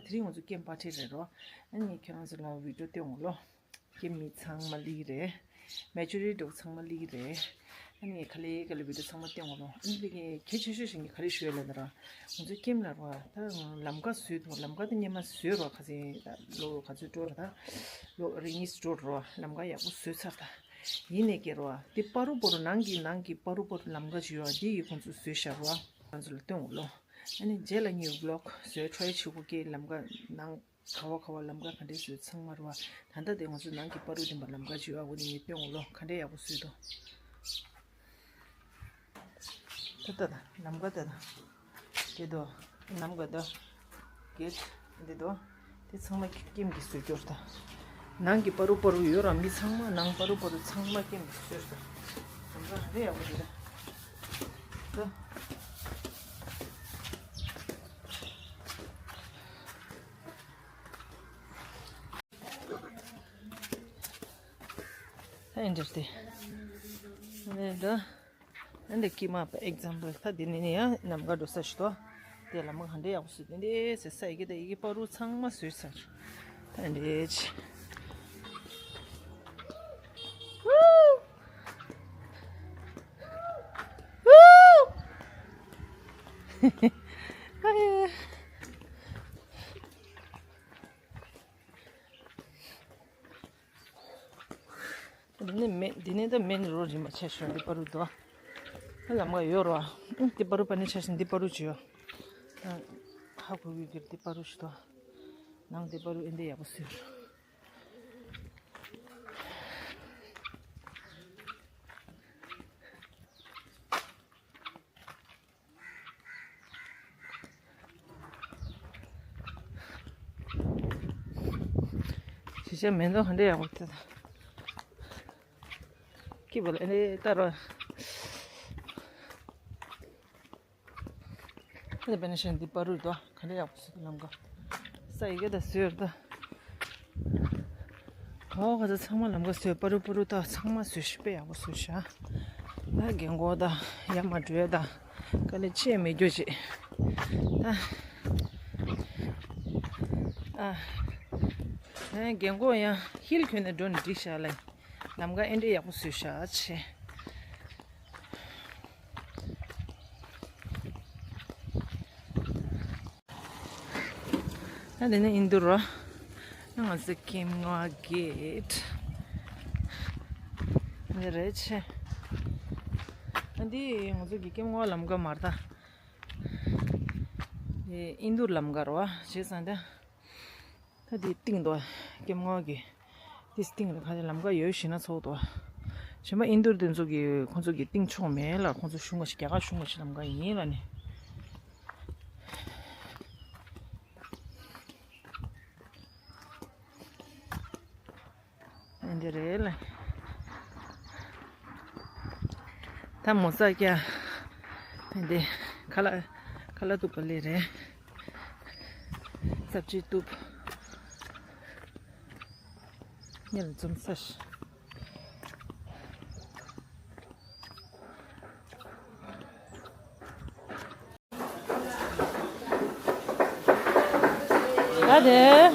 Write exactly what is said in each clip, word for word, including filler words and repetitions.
དེ་རིང་ང་ཚོ་ཀེམ་པར་ཊི་རེད་རོ། ཨ་ནི་ཁྱེད་རང་ཚོ་ལ་བི་ཌི་ཡོ་སྟོན་འོང་ལོ། ཀེམ་མི་ཚང་མ་སླེབས་རེད། མེ་ཅོ་རི་ཊི་འགྲོ་ཚང་མ་སླེབས་རེད། ཨ་ནི་ག་ལེ་ག་ལེ་བི་ཌི་ཡོ་ཚང་མ་སྟོན་འོང་ལོ། ཨ་ནི་དེ་གི་གལ་ཆེ་ཤོས་ཤིག་གི་ག་རེ་ཞུ་ཡ་ལབ་ན་ར། ང་ཚོ་ཀེམ་ལ་རོ། ད་ལམ་ཀ་བཟོས་འདུག་ལམ་ཀ་ད་སྔོན་མ་བཟོས་རོ། ཁ་སང་ལོ་ག་ཚོད་འགྲོ་ར། ད་ལོ་རེ་གཉིས་འགྲོ་རོ། ལམ་ཀ་ཡག་པོ་བཟོས་ཚར་ད། ཡིན་ནའི་ཀྱེ་རོ། འདི་བར་དུ་བར་དུ་ནང་གི་ནང་གི་བར་དུ་བར་དུ་ལམ་ཀ་ཅིག་ཡོད། འདི་ཡི་ཁོང་ཚོས་བཟོས་བཞག་རོ། ང་ཚོ་ལ་སྟོན་འོང་ལོ། ཨ་ནི་རྗེས་ལ་ངའི་བི་ལོག་བཟོས་ཁྲའི་བྱེད་དགོས་ཀྱི་ལམ་ཀ་ནང་ག་བ་ག་བ་ལམ་ཀ་ག་འདྲས་བཟོས་ཚང་མ་རོ། ད་ལྟ་དེ་ང་ཚོ་ནང་གི་བར་དུ་འདི་མ་ལམ་ཀ་ཅིག་ཡོད། འོ་དེ་ངས་སྟོན་འོང་ལོ། ག་འདྲས་ཡག་པོ་བཟོས་འདུག་ད་ད་ད་ལམ་ཀ་ད་ད། དེ་དོ། ནམ་ག་དོ། གེ་ཊི། འདི་དོ། དེ་ཚང་མ་ཀེམ་གྱིས་བཟོས་རྒྱུ་རེད་ད། ནང་གི་བར་དུ་བར་དུ་ཡོད་ར། མི་ཚང་མ་ནང་བར་དུ་བར་དུ་ཚང་མ་ཀེམ་གྱིས་བཟོས་རེད་ད། ནམ་ག་རེ་ཡག་པོ་རེད་ད། ད། ད་འདི་འདྲ་སྟེ། འདི་འདྲ། ཨ་འདི་ཀི་མ་པ་ཨེག་ཛམ་པལ། ད་འདི་ནི་ནི་ཡང་ནམ་མཁའ་འགྲོ་ས་ཞིག་ཏོ། དེ་ལ་མ་ག་འདྲ་ཡག་པོ་བཟོས། དེ་འདྲ་ཟེར་ས་ཡི་གེ་ད་ཡི་གེ་པ་རུ་ཚང་མ་བཟོས་ཚར། ད་འདི་ཆེ། འདི་ནི་མེ། འདི་ནི་ད་མེན་རོ་རིམ་པ་ཆེ་ཤོས་འདི་པ་རུ་དོ། ལམ་ཁ་ཡོད་རོ། འདི་པ་རུ་པ་ནི་ཆ་ཤིན་འདི་པ་རུ་ཅི་ཡོད། ཧ་གོ་གི་གི་འདི་པ་རུ་ཞིག་དོ། ནང་འདི་པ་རུ་ཨེ་འདི་ཡག་པོ་ཟེར། ཞི་བྱ་མེ་ཏོག་ག་འདྲ་ཡག་པོ་དེ་དང་། སྐྱིད་པ་ལ་ཨེ་ནས་ལྟ་རོགས། ཨ་ནི་པེ་ནེ་ཤན་འདི་པ་རུ་དོ། ག་འདྲ་ཡག་པོ་བཟོས་འདུག་ལམ་ཀ། ས་ཡི་གེ་ད་བཟོས་རེད་ད། ཨོ་ཁ་ཚ་ཚང་མ་ལམ་ཀ་བཟོས། པ་རུ་པ་རུ་ད་ཚང་མ་བཟོས་ཤིག་དཔེ་ཡག་པོ་བཟོས་ཤག་ད་རྒན་གོག་ད་ཡར་མར་འགྲོ་ཡ་ད་དཀའ་ལས་ཆེ་མེད་རྒྱུ་ཅིག་ད་ཨ་ཨ་རྒན་གོག་ཡང་ཧིལ་གྱོན་ནས་འགྲོ་ནས་འགྲིག་ཤག་ལ། ལམ་ཀ་ཨེ་འདྲ་ཡག་པོ་བཟོས་ཤག་ཆེ། ད་དེ་ནས་ཨིན་དུ་རོ། ང་ཚོ་ཀེམ་ང་གེ་ཊི་འདི་རེད་ཆེ། ཨ་འདི་ང་ཚོ་གི་ཀེམ་ང་ལམ་ཀ་མར་ད། ཨིན་དུ་ལམ་ཀ་རོ་བྱས་ཙང་ད། ད་དེའི་སྟེང་དུ་ཀེམ་ང་གི་དེའི་སྟེང་ལ་ཁ་ལམ་ཀ་ཡོད་ཤི་ན་ཚོགས་དུ། གཞན་པ་ཨིན་དུར་དེ་ཚོ་གི་ཁོང་ཚོ་གི་སྟེང་ཕྱོགས་མེད་ལ། ཁོང་ཚོ་གཞུང་ག་ཞིག་རྒྱ་གར་གཞུང་ག་ཞིག་ལམ་ཀ་ཡིན་ལ་ནི། འདི་རེད་ལ། ད་མོ་ཙ་ཀྱ། འདི་ཁ་ལག་ཁ་ལག་ཏུ་པ་ལི་རེད། སབ་ཇི་ཏུབ། ཉལ་འཛོམས་ས་ཞིག་ད་དེ།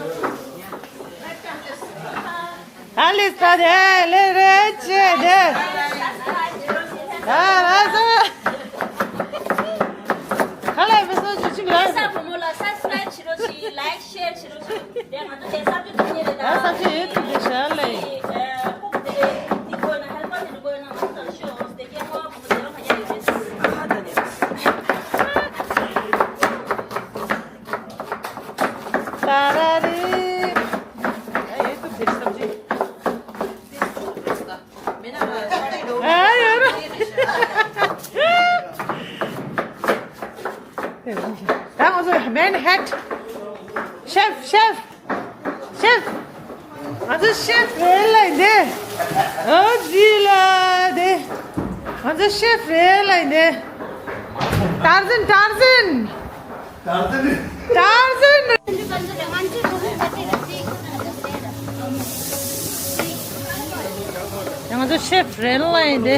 ད་ལིས་ད་དེ་ལེ་རེ་ཅེ་དེ། ད་ར་ས། ཁ་ལ་བི་སོ་ཅི་ཅི་ལ། ས་བུ་མོ་ལ་སབ་སི་ཀ་རབ་བྱེད་རོགས་ཞེས། ལའིཀ་ཤེར་བྱེད་རོགས་ཞེས། དེ་ང་ཚོ་དེ་སབ་ཇི་ཏུབ་ཉེ་རེད་ད། ད་སབ་ཇི་ཡེ་ཏུབ་དེ་ཤ་ལེ། ཨ་ཁོག་དེ་དེ་གོ་ན་ཧེལ་པ་དེ་གོ་ན་ང་ཚོ་ལ་ཤོག་དེ་གའི་ཁོ་བ་བུ་མོ་དེ་རང་ཁ་ཡ་ཡོད་རེད། ད་ར་རི། ཡེ་ཏུབ་དེ་སབ་ཇི། ཨ་ཡོད་ར། ད་ང་ཚོ་མེན་ཧེཌ། ཤེཕ་ཤེཕ་ཤེཕ། ང་ཚོ་ཤེཕ་རེད་ལ་འདི། ཨོ་ཇི་ལ་འདི། ང་ཚོ་ཤེཕ་རེད་ལ་འདི། ཏར་ཛན། ཏར་ཛན། ཏར་ཛན། ང་ཚོ་ཤེཕ་རེད་ལ་ཡིན་ཏེ།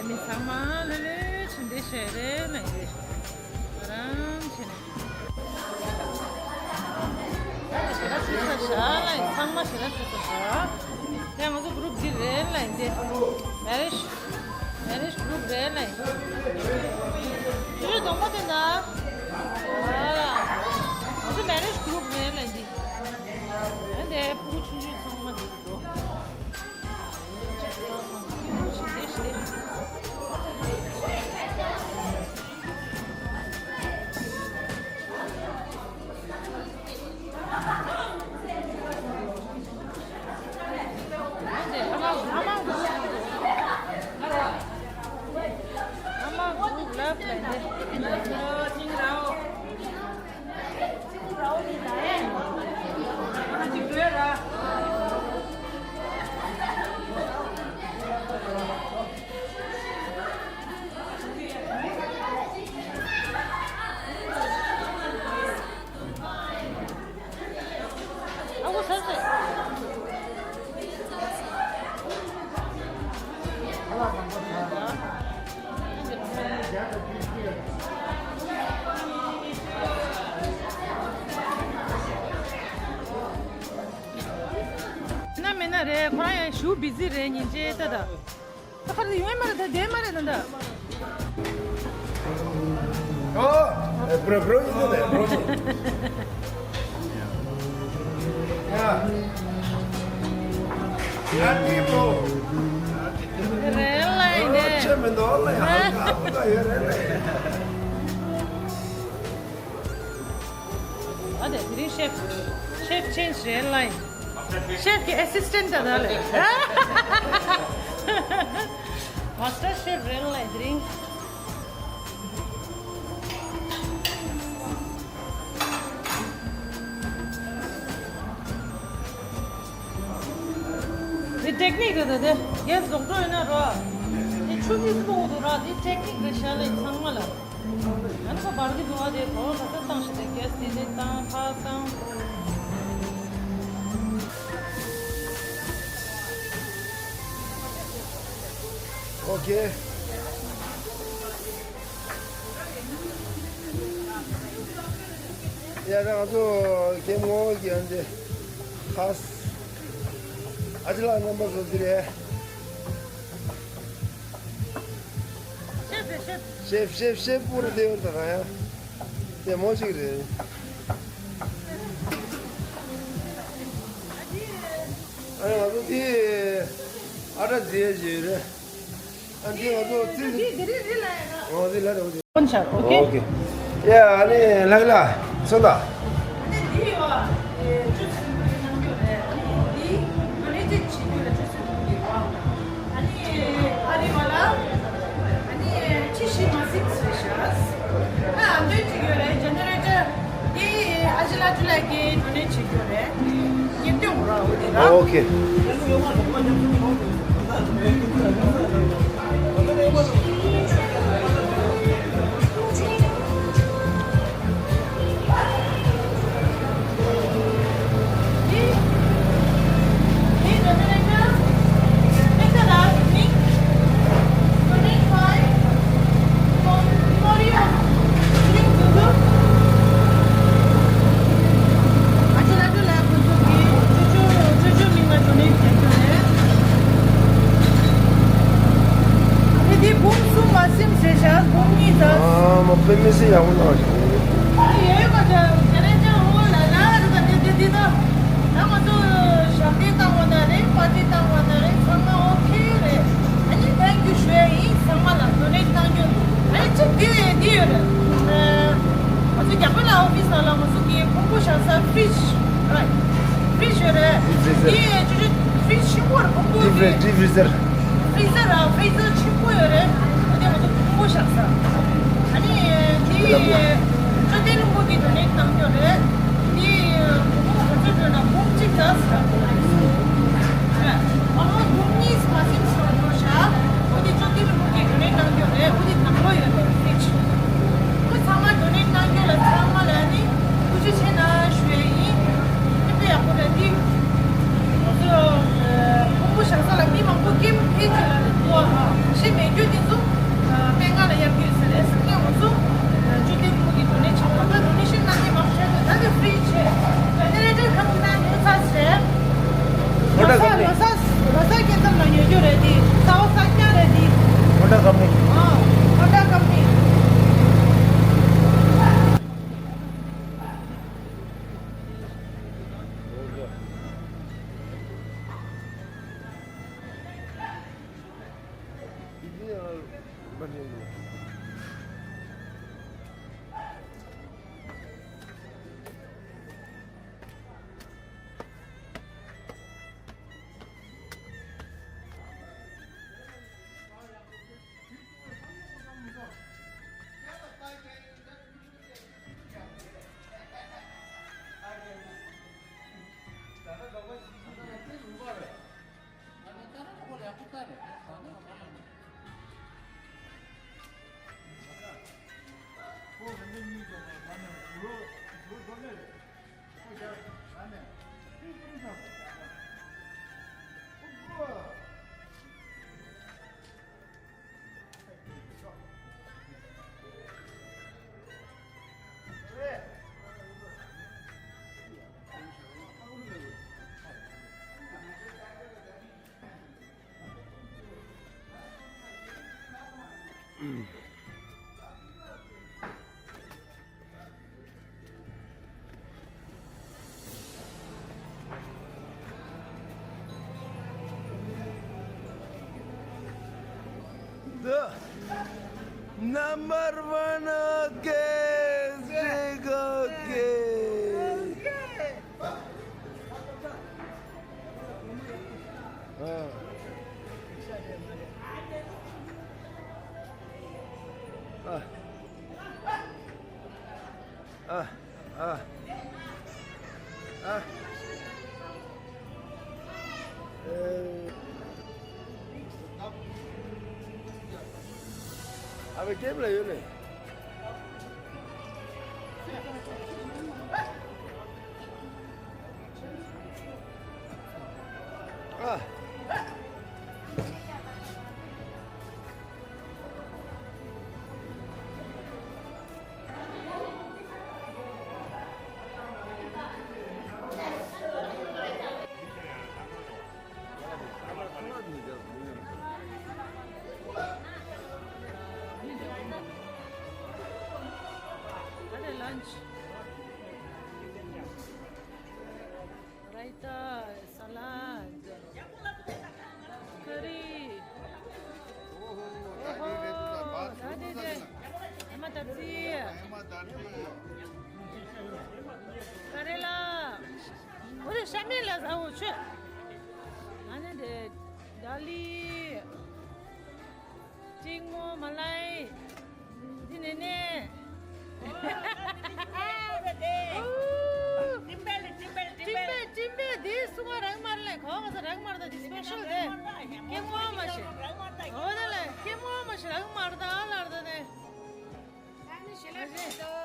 ཨ་ནི་ཚང་མ་ལྷོད་ལྷོད་བྱས་འདི་བྱས་རེད་ལབ་ཡིན། ང་རང་བྱས་ནས། ཞེ་དྲག་ཞུ་ས་བཞག་ལབ་ཡིན། ཚང་མ་ཞེ་དྲག་ཞུ་ས་བཞག་ཡང་ང་ཚོ་གུ་རུབ་འདི་རེད་ལབ་ཡིན། འདི་མེ་རེཇ། མེ་རེཇ་གུ་རུབ་རེད་ལབ་ཡིན། ཁྱོད་ཚོ་གདོང་པ་དེ་འདྲ། ཨ། ང་ཚོ་མེ་རེཇ་གུ་རུབ་རེད་ལབ་ཡིན། འདི། ཨ། འདི་ཕྲུ་གུ་ཆུང་ཆུང་ཚང་མ་འདི་འདུག་ན་མེད་ན་རེད། ཁོ་རང་ཡང་ཞུ་བི་ཟི་རེད། ཉིན་རྗེས་ད་ད། ད་ག་རེ་ཡོང་ཡ་མ་རེད། ད་བསྡད་མ་རེད་ད་ད། ཨོ། ཨེ། བྲོ་བྲོ་ཡིན་ད་ད་བྲོ་ཡིན། ཡ། ཡ་ཏི་བྲོ། རེད་ལ་ཡིན་ཨོ་ཏེ། ཆེ་མི་འདུག་ལ་ཡ། ཧ་གོ་ད་ཡོད་རེད་ལ་ཡ། ཨ་ཏེ་དེ་རིང་ཤེབ། ཤེབ་ཆེན་རེད་ལ་ཡིན། ཤེབ་ཀྱི་ཨེ་སིས་ཊེན་ཊི་ད་ད་ལས། མ་སི་ཊར་ཤེབ་རེད་ལ་ཡིན་དེ་རིང་། འདི་ཊེག་ནིག་རེད་ད། དེ་གེ་སི་རྫོགས་འགྲོ་ཡོད་ན་རོ། དེ་ཆུ་མིག་སྤོ་འདུག་ར། འདི་ཊེག་ནིག་རེད་ཤག་ལ་ཡིན་ཚང་མ་ལ། ཨ་ནི་ཁོ་འབར་གི་འདུག་ཨ་དེ་གོ་ལ་ད་བཏང་ཞིག་དེ་གེ་སི་དེ་འདྲས་བཏང་ཕར་བཏང་། ཨོ་ཁེ། ཡ་ད་ང་ཚོ་ཀེམ་ངོ་གི་ཨ་འདི་ཁ་ཨ་ཅི་ལགས་རྣམ་པ་ཚོ་འདི་རེད། ཤེབ་ཤེབ་ཤེབ་པུར་དེ་ཡོད་ད་ཡ། དེ་མོ་ཞིག་རེད། ཨ་ང་ཚོ་དེ་ཨ་ཏྲ་རྫི་ཡ་ཞིག་རེད། ཨ་འདི་ང་ཚོ་ཙི་ཙི། ཨོ་ཙི་ལ་རེད། ཨོ་ཙི། ཨོ་ཁེ། ཡ་ཨ་ནི་ལྷག་ལ་སོ་ད། ཨ་ནི་ཨ་རི་བ་ལ་ཨ་ནི་ཁྲི་བཞི་མ་ཟིན་ཟེར་ཤག་ཨ་འདོད་ཅིག་ཡོད་རེད། ཇེ་ནེ་རེ་ཊར་དེ་ཨ་ཅི་ལགས་ཅུ་ལའི་གི་ཌོ་ནེཊ་བྱེད་རྒྱུ་རེད། ཉིན་ཐོ་ར་འོ་དེ་ར། ཨོ་ཁེ། ཨ་ཅེ་ལགས་ཁྱོད་ལ་ཁོ་ཚོ་གི་ཅོ་ཅོ་ཅོ་ཅོ་མིང་ལ་ཌོ་ནེཊ་བྱེད་རྒྱུ་རེད། ཨ་ནི་འདི་འབུམ་གསུམ་མ་ཟིན་ཟེར་ཤག་འབུམ་གཉིས་ཙམ། ཨ་མ་དཔེ་མི་སྲིད་ཡག་པོ་གནང་ཞིག་ཨ་ཡོད་མ་ཅ་ཇེ་ནེ་རེ་ཊར་ཧོལ་ལ་ལ་རེད་ད། དེ་དེ་དེ་ད་ད་ང་ཚོ་ཞབས་བརྟན་བཏང་བ་ན་རེད། པར་ཊི་བཏང་བ་ན་རེད། ཚང་མ་ཨོ་ཁེ་རེད། ཨ་ནི་ཐེང་ཀིའུ་ཞུ་ཡ་ཡིན། ཚང་མ་ལ་ཌོ་ནེཊ་བཏང་རྒྱུ། ཨ་ནི་ཅིག་འདི་འདི་ཡོད་རེད། ང་ཚོ་རྒྱ་གར་ལ་ཨོ་ཕི་སི་ལ་ང་ཚོ་གི་ཕུང་པོ་བཞག་ས་ཕི་རིཇ་རེད། ཕི་རིཇ་ཡོད་རེད། ཌིབ་ཕི་རི་ཟར། འདི་ཅི་ཅི་ཕི་རིཇ་ཆེན་པོ་རེད། ཕུང་པོ་ཌིབ་ཕི་རི་ཌིབ་ཕི་རི་ཟར། ཕི་རི་ཟར་ར་ཕི་རི་ཟར་ཆེན་པོ་ཡོད་རེད། ཨ་ནི་ང་ཚོ་ཕུང་པོ་བཞག་ས། ཨ་ནི་འདི་ལ་མོ། ཅོ་ཏན་རིན་པོ་ཆེ་གིས་ཌོ་ནེཊ་བཏང་རྒྱུ་རེད། འདི་ཕུང་པོ་ག་ཚོད་འགྲོ་ན་འབུམ་གཅིག་ཙམ་ཟེར། ཨ་ནི་འབུམ་ ཉོ་རྒྱུ་རེད་དེ། ས་བ་ས་རྐྱང་རེད་དེ། ཧོན་ཌ་ཀམ་པ་ནི། ཨ། ཧོན་ཌ་ཀམ་པ་ནི། The number one, okay, okay. ཨ། ཨ། ཨ། ཨ། ཨེ། ཨ་བའི་ཀེམ་ལ་ཡོད་ལེ། ཨ། Lunch. Raita, salad, curry. ཨོ་ཧོ། ད་དེ་རེད། ད་དེ་རེད། ཨ་མ་ད་ཙི། ཨ་མ་ད་ཙི། ཀ་རེ་ལ། ཨོ་རེད། ཤ་མེད་ལ་ཟ་འོ་ཆོས། ཨ་ནི་དེ་ད་ལི། གཅིག་མོ་མ་ལའི། འདི་ནས་ནས། ཅིམ་པེ་ལ་ཅིམ་པེ་ལ་ཅིམ་པེ་ལ། ཅིམ་པེ་འདི་སུ་ང་རང་མར་ལས་གོ་ང་ས་རང་མར་ད་འདི་སི་པེ་ཤལ་དེ། ཀེ་མོ་མ་ཤི། འོ་དེ་ལ་ཀེ་མོ་མ་ཤི་རང་མར་ད་ཨ་ལར་ད་ནས། ཨ་ནི་ཤི་ལ་ཤི་དོ།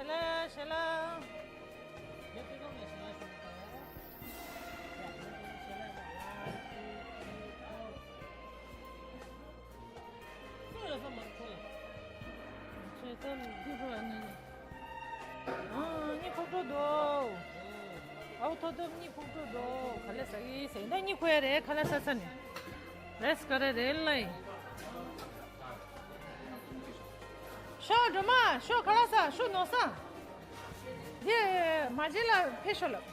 ཤ་ལ་ཤ་ལ། ཁྱེད་ཚོ་འདི་རུ་ཨ་ནི། ཨ་ནི་ཕོག་འགྲོ་འདུག་ཨའོ་ཐོ་ཐོབ་གཉིས་ཕུག་འགྲོ་འདུག་ག་ལེ་ཟ་གི་ཟེར་ད་གཉིད་ཁུག་ཡ་རེད། ཁ་ལག་ཟ་ས་ནས་རེས་ག་རེ་རེད་ལ་ཡིན། ཤོག་སྒྲོལ་མ་ཤོག་ཁ་ལག་ཟ་ཤོག་ནོར་ས། འདི་མ་བརྗེད་ལ་ཕེབས་ཤོག་ལབ།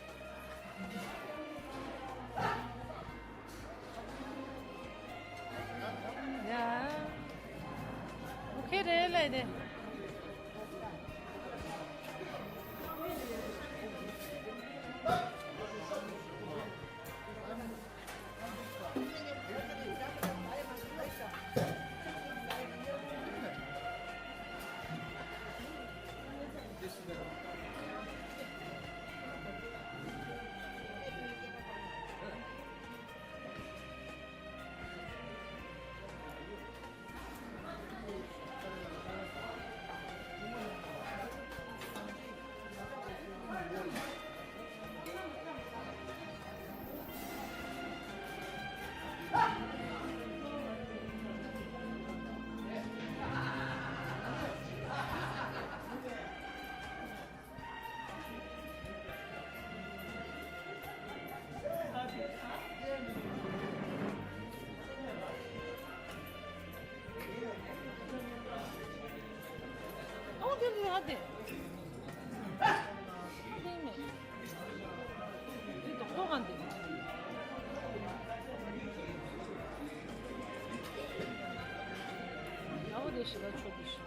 ཡ། ཨོ་ཁེ་རེད་ལ་ཡིན་ཏེ། ཨོ་དེ་ལས་ཨ་དེ། ཨ་དེ་མེད། དེ་ཏོག་ཏོག་ག་འདི། ཨོ་དེ་ཞིག་ལ་ཆོག་གི་ཤ།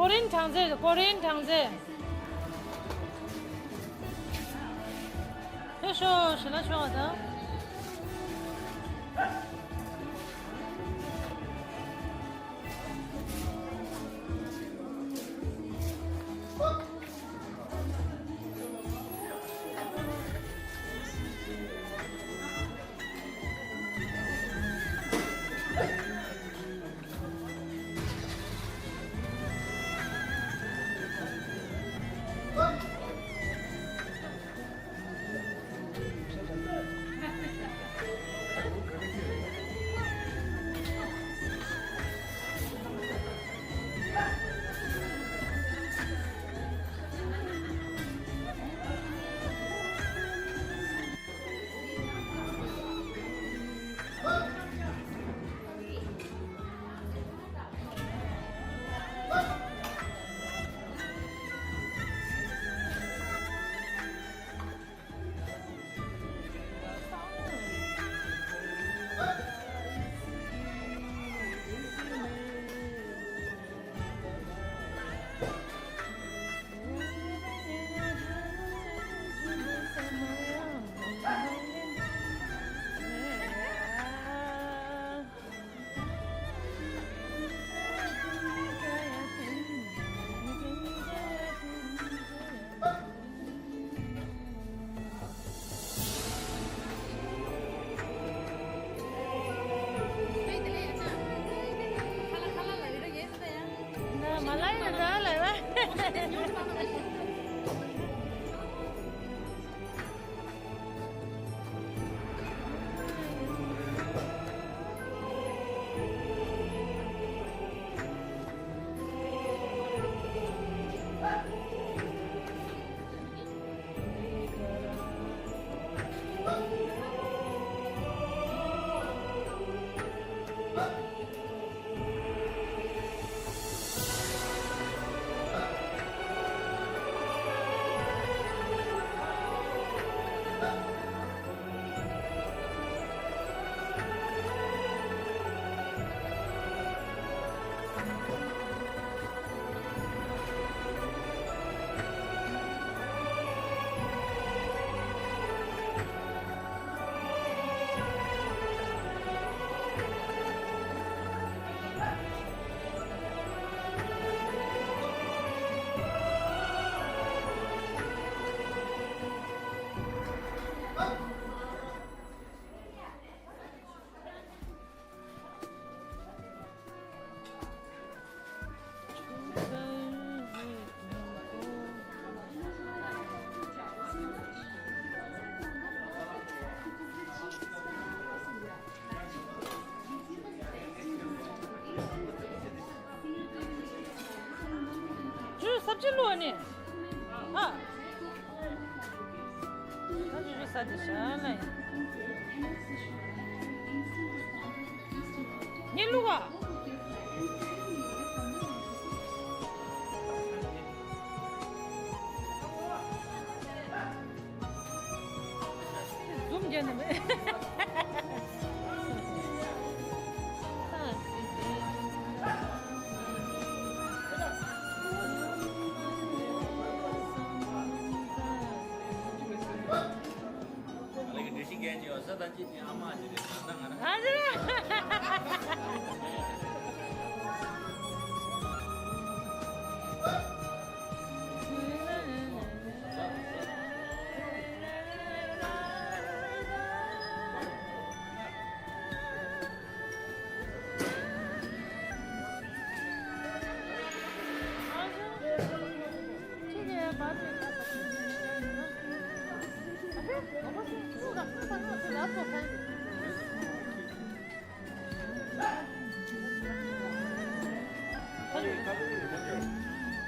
ཀོ་རིན་གྲང་ཟེར། ཀོ་རིན་གྲང་ཟེར། ཕེབས་ཤོག་ཞི་ལ་ཆོག་པ་དང་། མ་ལ་ཡོད་ད་ལ་བ། ཇུ་སབ་ཇི་ལོ་ནི། ཨ། ད་ཇུ་ཇུ་ས་དེ་ཤ་ལ་ཡིན། ངས་བླུག་ག། འཛུམ་རྒྱག་ནི་མེད། ང་ལ་གི་འགྲེལ་བཤད་སྐད་ཆ་ཡོད་ས་དང་ཅི་ཨ་མ་ཅི་རེད་ད་ལྟ་ང་རང་། ཨ་ཅེ།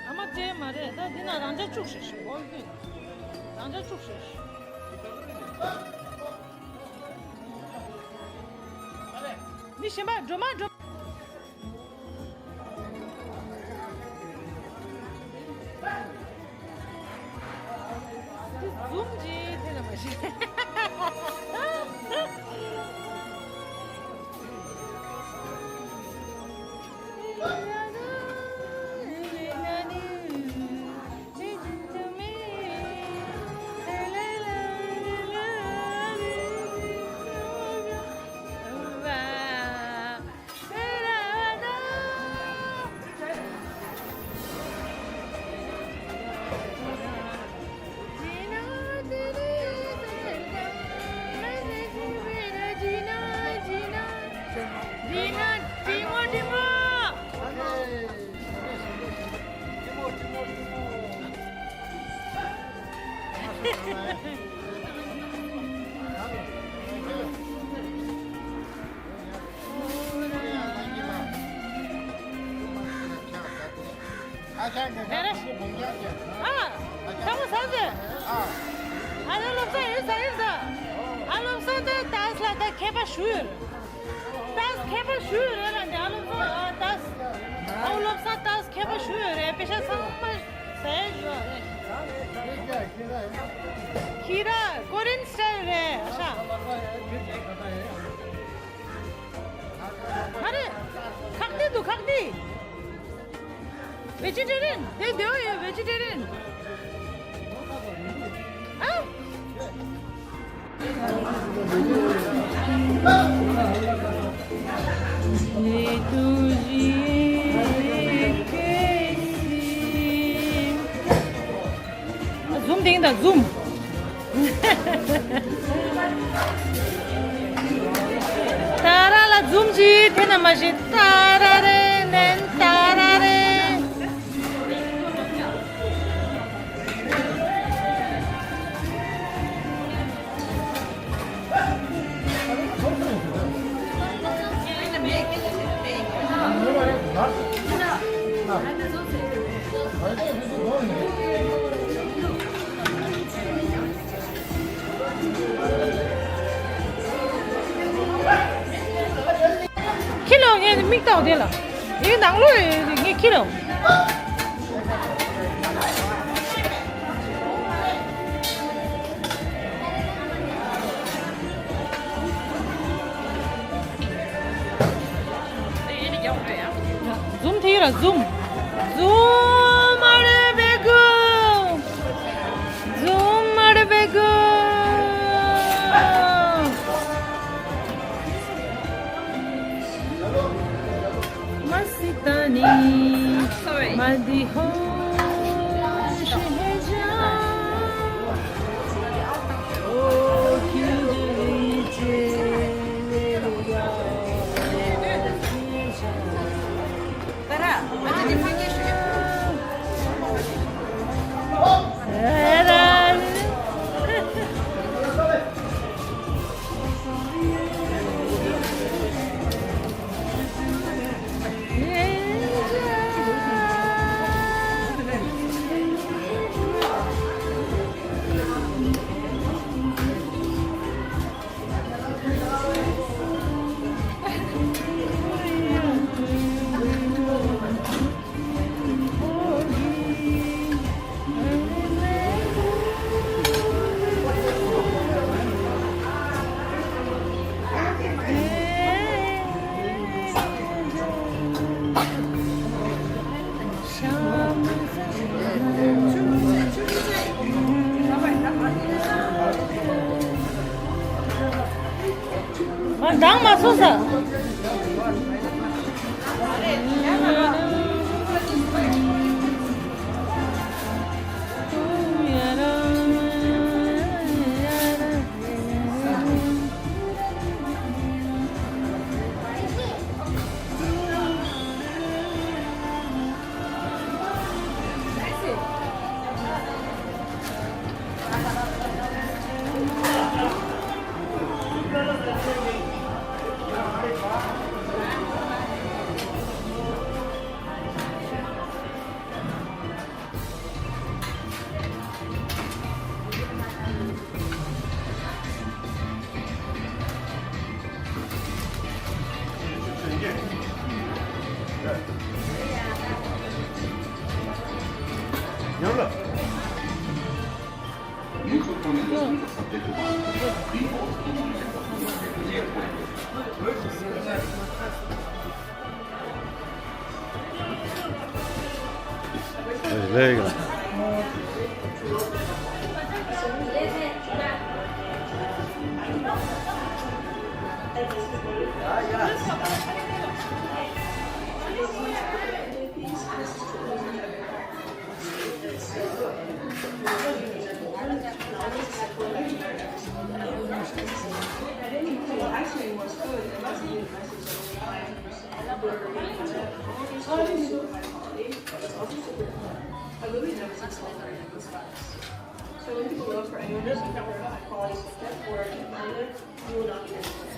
ཨ་མ་བཙལ་མ་རེད། ད་འདི་ན་རང་ཅག་བཅུག་ཤིག་ཤིག་འོ་འདི་རང་ཅག་བཅུག་ཤིག་ཤིག་མི་གཞན་པ་འགྲོ་མ་འགྲོ། འཛུམ་གྱིས་དེ་ལ་མ་ཤེས། ཨ་ཆང་གི་ཨ་རེ། ཁ་ཤས་བུང་རྒྱག་ཅན། ཨ། ཨ་ཆང་། ཚ་བོ་ཚ་ཟེར། ཨ། ཨ་ལོ་བློ་བཟང་ཡིན་ས་ཡིན་ས། ཨ་བློ་བཟང་དེ་ཏཱས་ལ་ད་མཁས་པ་ཞུ་ཡོད། ཏཱས་མཁས་པ་ཞུ་ཡོད་རེད་ལ་ནི་ཨ་བློ་བཟང་ཨ་ཏཱས། ཨ་བློ་བཟང་ཏཱས་མཁས་པ་ཞུ་ཡོད་རེད། པེ་ཤ་ཚང་མ་ཟས་ཞུ་ཡོད་རེད། ཁྱི་ར་ཀོ་རིན་སི་ཊལ་རེད་ཤ། ཨ་རེ། ཁག་ཏི་འདུག་ཁག་ཏི། ཝེ་ཇི་ཊེ་རི་ཡན། དེ་དེའོ་ཡོད་ཝེ་ཇི་ཊེ་རི་ཡན། ཨ། འཛུམ་དེང་དང་འཛུམ། ཏཱ་ར་ལ་འཛུམ་གྱིས་དེ་ན་མ་ཤེས། ཏཱ་ར་རེ་ནན་ཏཱ་ར་རེ། ཁྱི་ལོ་ངས་མིག་བལྟ་དེ་ལ། ཡིན་ནང་ལོ་ངས་ཁྱི་ལོ། ཛུམ་ཐི་ར་ཛུམ། ཛུམ་མ་རེ་བེ་གུ། ཛུམ་མ་རེ་བེ་གུ། མ་སི་ཏ་ནི། མ་དི་ཧོ་ཤི་ཧེ་ཇ། ཨོ་ཁྱི་ལི་ཅེ་ལེ་ལི་ཡ། ང་འདང་མ་སོང་ས། So when people look for anyone who's looking for high quality stuff, work and climate, you will not be disappointed.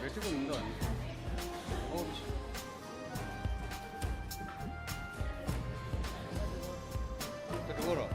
བེ་ཅི་གོ་མི་འདུག་ཨ་ནི། ཨོ། དེ་གྲོགས་རོ།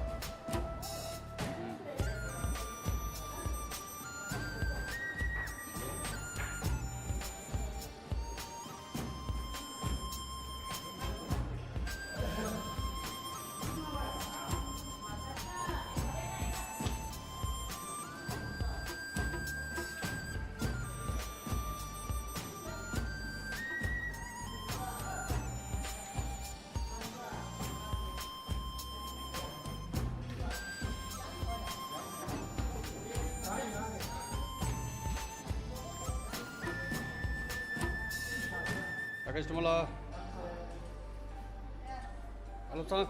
ད་ག་ཞིག་མ་ལ། ཨ་ལོ་ཚང་།